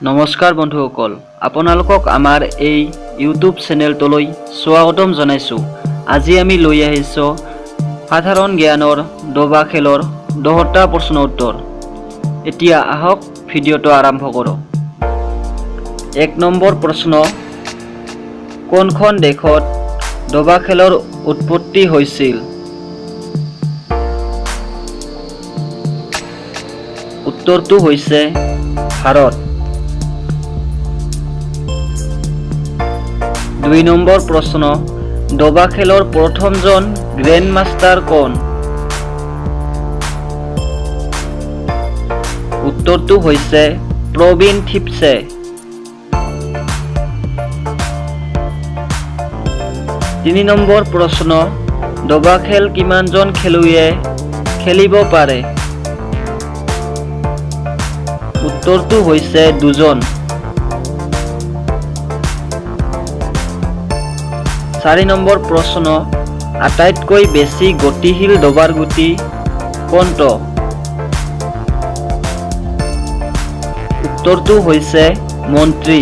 নমস্কাৰ বন্ধুসকল, আপোনালোকক আমাৰ এই ইউটিউব চেনেলটোলৈ স্বাগতম জনাইছোঁ। আজি আমি লৈ আহিছোঁ সাধাৰণ জ্ঞানৰ দবা খেলৰ 10টা প্ৰশ্ন উত্তৰ। এতিয়া আহক ভিডিঅ'টো আৰম্ভ কৰোঁ। 1 নম্বৰ প্ৰশ্ন, কোনখন দেশত দবা খেলৰ উৎপত্তি হৈছিল? উত্তৰটো হৈছে ভাৰত। 2 নম্বৰ প্ৰশ্ন, দবা খেলৰ প্ৰথমজন গ্ৰেণ্ড মাষ্টাৰ কোন? উত্তৰটো হৈছে প্ৰবীণ থিপছে। 3 নম্বৰ প্ৰশ্ন, দবা খেল কিমানজন খেলুৱৈয়ে খেলিব পাৰে? উত্তৰটো হৈছে দুজন। 4 নম্বৰ প্ৰশ্ন, আটাইতকৈ বেছি গতিশীল দবাৰ গুটি কোনটো? উত্তৰটো হৈছে মন্ত্ৰী।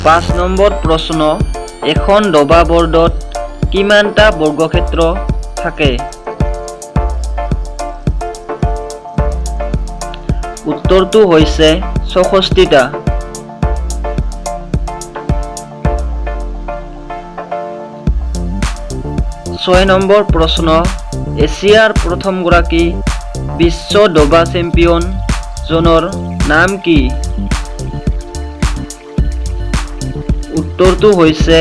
5 নম্বৰ প্ৰশ্ন, এখন দবা বৰ্ডত কিমানটা বৰ্গক্ষেত্ৰ থাকে? উত্তৰটো হৈছে 64টা। 6 নম্বৰ প্ৰশ্ন, এছিয়াৰ প্ৰথমগৰাকী বিশ্ব দবা চেম্পিয়ন জনৰ নাম কি? উত্তৰটো হৈছে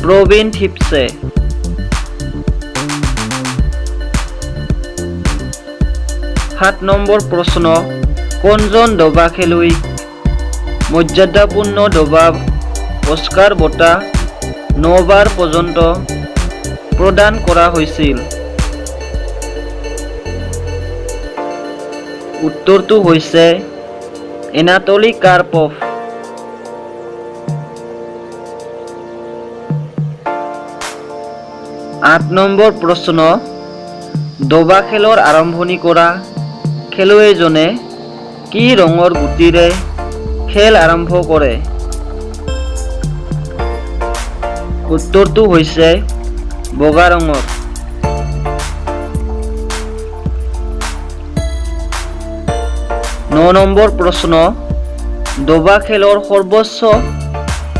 প্ৰবীণ থিপছে। 7 নম্বৰ প্ৰশ্ন, কোনজন দবা খেলুৱৈক মৰ্যাদাপূৰ্ণ দবা অস্কাৰ বঁটা 9বাৰ পৰ্যন্ত প্ৰদান কৰা হৈছিল? উত্তৰটো হৈছে এনাটলি কাৰ্পভ। 8 নম্বৰ প্ৰশ্ন, দবা খেলৰ আৰম্ভণি কৰা খেলুৱৈজনে কি ৰঙৰ গুটিৰে খেল আৰম্ভ কৰে? উত্তৰটো হৈছে বগা ৰঙৰ। 9 নম্বৰ প্ৰশ্ন, দবা খেলৰ সৰ্বোচ্চ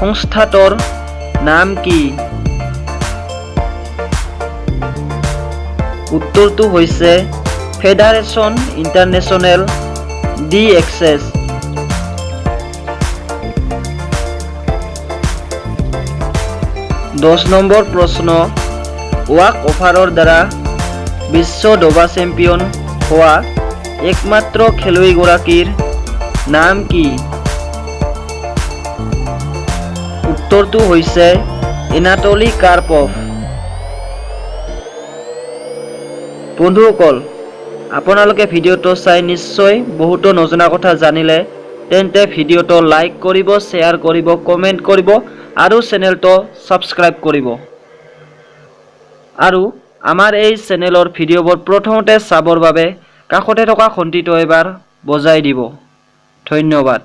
সংস্থাটোৰ নাম কি? উত্তৰটো হৈছে ফেডাৰেশ্যন ইণ্টাৰনেশ্যনেল ডি এক্সেছ। 10 নম্বৰ প্ৰশ্ন, ৱাক অভাৰৰ দ্বাৰা বিশ্ব দবা চেম্পিয়ন হোৱা একমাত্ৰ খেলুৱৈগৰাকীৰ নাম কি? উত্তৰটো হৈছে এনাটলি কাৰ্পভ। বন্ধুসকল, আপোনালোকে ভিডিঅ'টো চাই নিশ্চয় বহুতো নজনা কথা জানিলে, তেন্তে ভিডিঅ'টো লাইক কৰিব, শ্বেয়াৰ কৰিব, কমেণ্ট কৰিব আৰু চেনেলটো ছাবস্ক্ৰাইব কৰিব। আৰু আমাৰ এই চেনেলৰ ভিডিঅ'বোৰ প্ৰথমতে চাবৰ বাবে কাষতে থকা ঘণ্টিটো এবাৰ বজাই দিব। ধন্যবাদ।